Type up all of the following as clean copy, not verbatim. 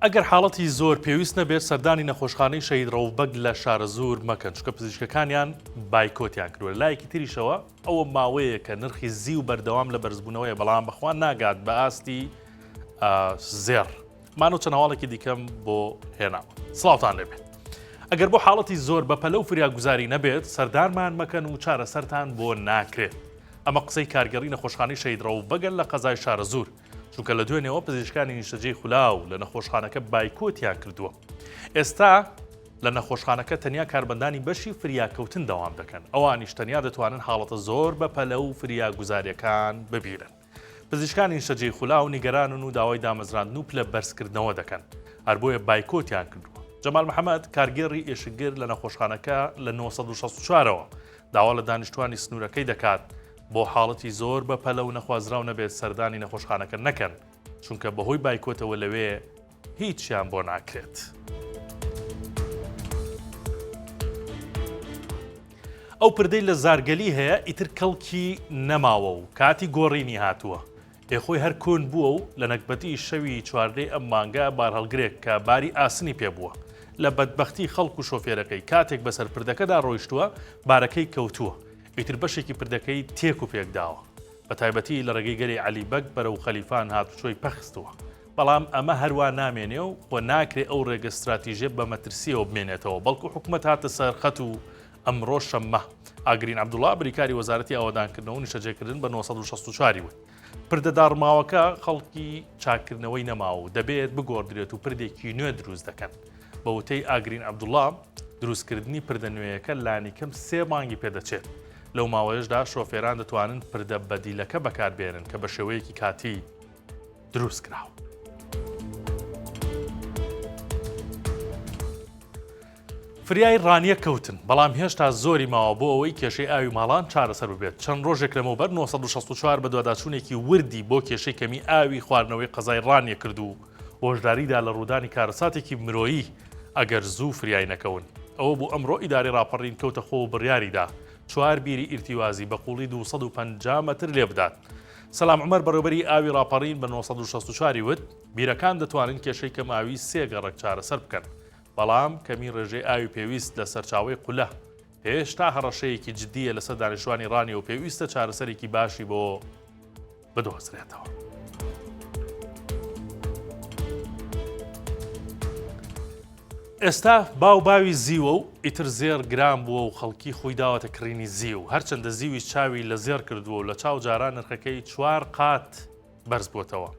ئەگەر حاڵەتی زۆر پێویست نەبێت سەردانی نەخۆشخانەی شەهید ڕەوف بەگ لە شارەزوور مەکەن، چونکە پزیشکەکانیان بایکۆتیان کردووە. لە لایەکی تریشەوە ئەوە ماوەیەکە نرخی زیو بەردەوام لە بەرزبوونەوەیە، بەڵام بەخوا ناگات بە ئاستی زێڕ. مانەوە چەند هەواڵێکی دیکەم بۆ هێناوە. سڵاوتان لێبێت. ئەگەر بۆ حاڵەتی زۆر بەپەلە و فریاگوزاری نەبێت سەردانمان مەکەن و چارەسەرتان بۆ ناکرێت. ئەمە قسەی کارگێڕی نەخۆشخانەی شەهید ڕەوف بەگە لە قەزای شارەزوور. چونکە لە دوێنێوە پزیشکانی نیشتەجێی خولاو لە نەخۆشخانەکە بایکۆتیان کردووە. ئێستا لە نەخۆشخانەکە تەنیا کارمەندانی بەشی فریاکەوتن دەوام دەکەن، ئەوانیش تەنیا دەتوانن حاڵەتە زۆر بەپەلە و فریاگوزارییەکان ببینن. پزیشکانی نیشتەجێی خولاو نیگەرانن و داوای دامەزراندن و پلە بەرزکردنەوە دەکەن، هەر بۆیە بایکۆتیان کردووە. جەمال محەمەد، کارگێڕی ئێشکگر لە نەخۆشخانەکە لە 964 ەوە داوا لە دانیشتوانی سنوورەکەی دەکات بۆ حاڵەتی زۆر بەپەلە و نەخوازراو نەبێت سەردانی نەخۆشخانەکە نەکەن، چونکە بەهۆی بایکۆتەوە لەوێ هیچیان بۆ ناکرێت. ئەو پردەی لە زارگەلی هەیە ئیتر کەڵکی نەماوە و کاتی گۆڕینی هاتووە. ئێ خۆی هەر کۆن بووە و لە نەگبەتی شەوی چواردەی ئەم مانگە بارهەڵگرێک کە باری ئاسنی پێ بووە لە بەدبەختی خەڵک و شۆفێرەکەی کاتێک بەسەر پردەکەدا ڕۆیشتووە بارەکەی کەوتووە ئیتر بەشێکی پردەکەی تێک و پێک داوە بە تایبەتی لە ڕێگەی گەلی عەلی بەگ بەرەو خەلیفان هاتوچۆی پەخستووە بەڵام ئەمە هەروا نامێنێ و خۆ ناکرێ ئەو ڕێگە ستراتیژیە بە مەترسیەوە بمێنێتەوە بەڵکو حکومەت هاتە سەر خەت و ئەمڕۆ شەممە، ئاگرین عەبدوڵا، بریکاری وەزارەتی ئاوەدانکردنەوە و نیشتەجێکردن بە 964 ی وت، پردە داڕماوەکە خەڵکی چاککردنەوەی نەماوە و دەبێت بگۆڕدرێت و پردێکی نوێ دروست دەکەن. بە وتەی ئاگرین عەبدوڵا، دروستکردنی پردە نوێیەکە لانیکەم سێ مانگی پێدەچێت، لەو ماوەیەشدا شۆفێران دەتوانن پردە بەدیلەکە بەکاربێنن کە بە شێوەیەکی کاتی دروست کراوە. فریای ڕانیە کەوتن، بەڵام هێشتا زۆری ماوە بۆ ئەوەی کێشەی ئاوی ماڵان چارەسەر ببێت. چەند ڕۆژێک لەمەوبەر 964 بەدواداچوونێکی وردی بۆ کێشەی کەمی ئاوی خواردنەوەی قەزای ڕانیە کرد و هۆشداری دا لە ڕوودانی کارەساتێکی مرۆیی ئەگەر زوو فریای نەکەون. ئەوە بوو ئەمڕۆ ئیدارەی ڕاپەڕین کەوتە خۆ و بڕیاری دا چوار بیری ئیرتیوازی بە قووڵی 250 مەتر لێبدات. سەلام عومەر بەڕێوبەری ئاوی ڕاپەڕین بە 964 ی وت، بیرەکان دەتوانن کێشەی کەمئاوی سێ گەڕەک چارەسەر بکەن. بەڵام کەمی ڕێژەی ئاوی پێویست لە سەرچاوەی قولە هێشتا هەڕەشەیەکی جددییە لەسەر دانیشتوانی ڕانیە و پێویستە چارەسەرێکی باشی بۆ بدۆزرێتەوە. ئێستا باو باوی زیوە و ئیتر زێڕ گران بووە و خەڵکی خۆی داوەتە کڕینی زیو، هەرچەندە زیویش چاوی لە زێڕ کردووە و لە چاو جاران نرخەکەی چوار قات بەرز بووەتەوە.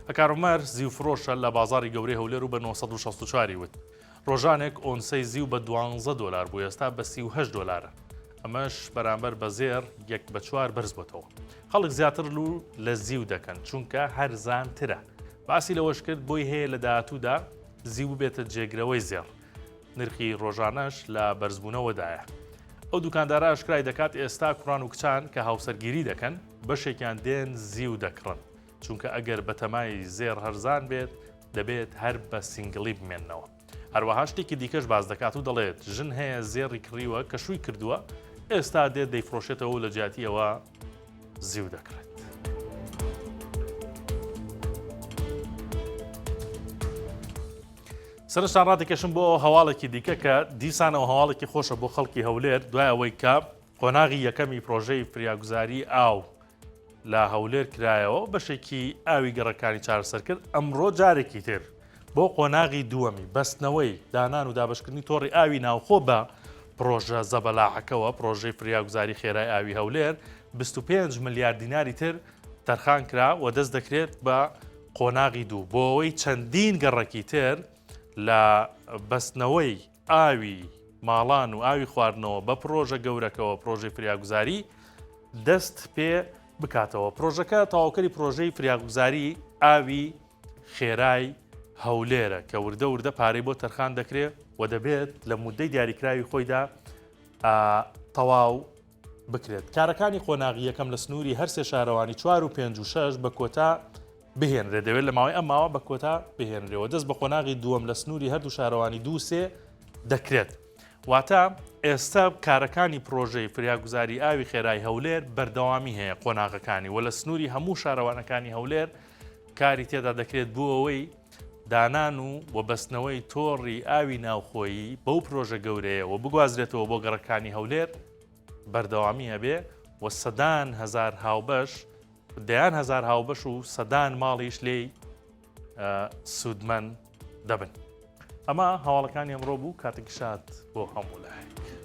هەکار عومەر، زیوفرۆشە لە بازاڕی گەورەی هەولێر و بە 964 ی وت، ڕۆژانێک ئۆنسەی زیو بە دوانزە دۆلار بوو ئێستا بە 38 دۆلارە، ئەمەش بەرامبەر بە زێڕ یەک بە چوار بەرزبووەتەوە. خەڵک زیاتر لوو لە زیو دەکەن، چونکە هەرزانترە. باسی لەوەشکرد، بۆی هەیە لە داهاتوودا زیو ببێتە جێگرەوەی زێڕ، نرخی ڕۆژانەش لە بەرزبوونەوەدایە. ئەو دوکاندارە ئاشکرای دەکات، ئێستا کوڕان و کچان کە هاوسەرگیری دەکەن، بەشێکیان دێن زیو دەکڕن، چونکە ئەگەر بەتەمای زێڕ هەرزان بێت دەبێت هەر بە single ی بمێننەوە. هەروەها شتێکی دیکەش باس دەکات و دەڵێت ژن هەیە زێڕی کڕیوە کە شووی کردووە ئێستا دێت دەیفرۆشێتەوە و لە جیاتی ئەوە زیو دەکڕێت. سەرنجتان ڕادەکێشم بۆ هەواڵێکی دیکە کە دیسانەوە هەواڵێکی خۆشە بۆ خەڵکی هەولێر دوای ئەوەی کە قۆناغی یەکەمی پرۆژەی فریاگوزاری ئاو لە هەولێر کرایەوە و بەشێکی ئاوی گەڕەکانی چارەسەر کرد، ئەمڕۆ جارێکی تر بۆ قۆناغی دووەمی بەستنەوەی دانان و دابەشکردنی تۆڕی ئاوی ناوخۆ بە پڕۆژە زەبەلاحەکەوە، پڕۆژەی فریاگوزاری خێرای ئاوی هەولێر 25 ملیار دیناری تر تەرخان کرا و دەست دەکرێت بە قۆناغی دوو بۆ ئەوەی چەندین گەڕەکی تر لە بەستنەوەی ئاوی ماڵان و ئاوی خواردنەوە بە پڕۆژە گەورەکەوە پڕۆژەی فریاگوزاری دەست پێ بکاتەوە. پرۆژەکە تەواوکەری پرۆژەی فریاگوزاری ئاوی خێرای هەولێرە کە وردە وردە پارەی بۆ تەرخان دەکرێت و دەبێت لە مودەی دیاریکراوی خۆیدا تەواو بکرێت. کارەکانی قۆناغی یەکەم لە سنووری هەرسێ شارەوانی چوار و پێنج و شەش بە کۆتا بهێنرێت، دەبێت لە ماوەی ئەم ماوە بە کۆتا بهێنرێ و دەست بە قۆناغی دووەم لە سنووری هەردوو شارەوانی دوو سێ دەکرێت. واتە ئێستا کارەکانی پرۆژەی فریاگوزاری ئاوی خێرای هەولێر بەردەوامی هەیە قۆناغەکانی و لە سنووری هەموو شارەوانەکانی هەولێر کاری تێدا دەکرێت بۆ ئەوەی دانان و و بەستنەوەی تۆڕی ئاوی ناوخۆیی بەو پرۆژە گەورەیە و بگوازرێتەوە بۆ گەڕەکانی هەولێر بەردەوامی هەبێ و سەدان هەزار هاوبەش دەیان هەزار هاوبەش و سەدان ماڵیش لێی سوودمەند دەبن. ئەمە هەواڵەکانی ئەمڕۆ بوو کاتێکی شاد بۆ هەموو لایەک.